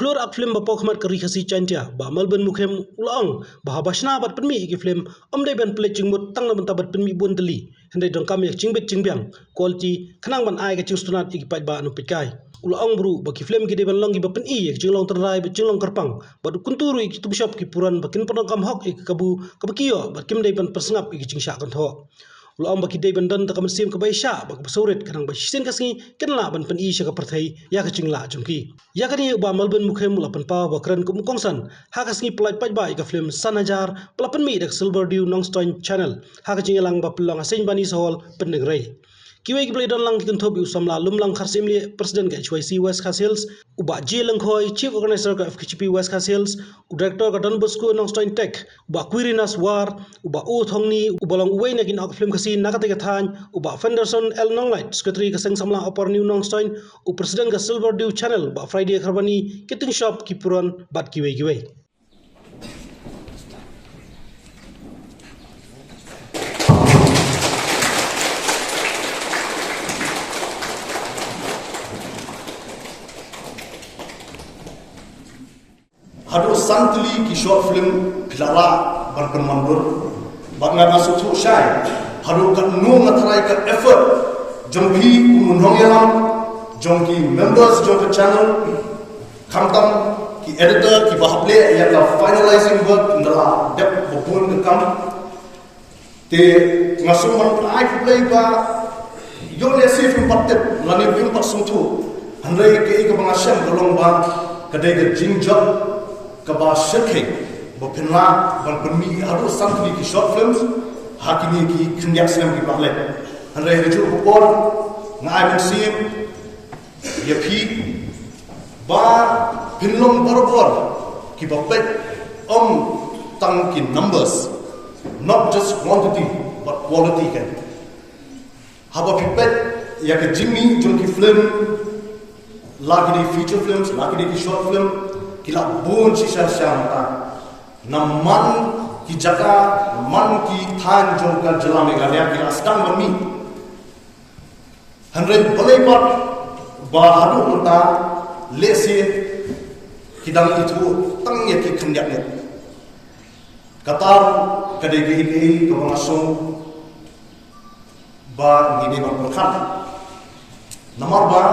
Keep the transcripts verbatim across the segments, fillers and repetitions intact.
Khlur ak film ba pawkhmat ka ri Khasi Jaintia, Bah Melbourne Mukhim u la ong ba haba shna bad pynmih ïa ki film, ym dei ban pynleit jingmut tang na bynta ban pynmih bun tylli, hynrei donkam ïa ka jingbit jingbiang, quality, khnang ban ai ka jingsngewtynnat ïa ki paidbah nongpeitkai. U la ong ruh ba ki film ki dei ban long kiba pyni ïa ka jinglong tynrai bad jinglong kyrpang, bad u kyntu ruh ïa ki tungshop ki puran ba kin pyndonkam hok ïa ka kabu kaba ki ïoh bad kim dei ban pynsngap ïa ka jingshah kynthoh. U la ong ba ki dei ban don da ka mynsiem kaba ïaishah bad kaba sawrit, khnang ba shisien ka sngi kin lah ban pyni sha ka pyrthei ïa ka jinglah jong ki. Ïa kane u Bah Melbourne Mukhim u la pynpaw ba kren kum u kongsan ha ka sngi pyllait paidbah ïa ka film San Hajar ba la pynmih da ka Silver Dew Nongstoiñ Channel ha ka jingïalang ba pynlong ha Saint Barney's Hall, Pyndengrei. Kiwei kiba la ïadon lang ki kynthup ïa u samla Lumlang Kharsyiemlieh, President ka H Y C West Khasi Hills, u Bah J Lyngkhoi, Chief Organizer ka F K J P West Khasi Hills, u Director ka Don Bosco Nongstoiñ Tech, u Bah Quirinas War, u Bah O Thongni, uba long uwei na ki nongap film Khasi na katei ka thaiñ, u Bah Fenderson L Nonglait, Secretary ka Seng Samla Upper New Nongstoiñ, u President ka Silver Dew Channel, Bah Friday Kharbani, ki tungshop ki puran bad kiwei kiwei. Haduh san tylli ki short film ki la rah ban pynwandur. Bad nga nga sngewthuh shai haduh katno nga tharai ka effort jong phi kum u nongïalam, jong ki members jong ka channel, khamtam ki editor kiba hap leh ïa ka finalizing work, nga la dep ba bun ka kam. Te nga sngewbha ban ai khublei ba ïoh lehse phim pat tip lane phim pat sngewthuh. Hynrei kaei kaba nga shem ka long ba ka dei ka jingjop kaba shyrkhei ba phin lah ban pynmih haduh san tylli ki short films ha kine ki khyndiat snem kiba la leit. Hynrei ha kajuh ka por nga ai mynsiem ïa phi ba phin long barabor kiba peit, ym tang ki numbers, not just quantity but quality kan. Haba phi peit ïa ka jingmih jong ki film, la ki dei feature films, la ki dei ki short film, ki la bun shisha shisha mynta. Na man ki jaka, na man ki thaiñ jong ka jylla Meghalaya ki la sdang ban mih. Hynrei balei pat ba haduh mynta lehse ki dang ithuh tang ïa ki khyndiat ngut? Kata ka dei kaei kaei kaba nga sngew ba ngi dei ban pyrkhat. Namar ba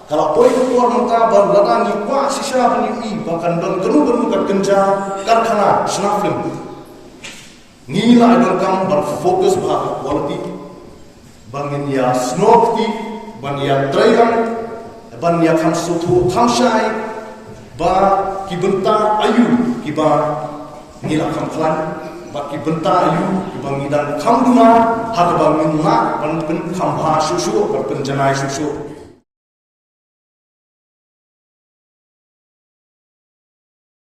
ka la poi ka por mynta ba lada ngi kwah shisha ban ïohi ba kan don kano kano ka kynja karkhana shna film, ngi la ai donkam ban focus bha ha quality, ba ngin ïa snoh kti, ban ïa trei lang, ban ïa kham sngewthuh kham shai ba ki bynta aïu kiba ngi la kham khlaiñ, bad ki bynta aïu kiba ngi dang kham duna, ha kaba ngin lah ban pynkham bha shuh shuh, ban pynjanai shuh shuh.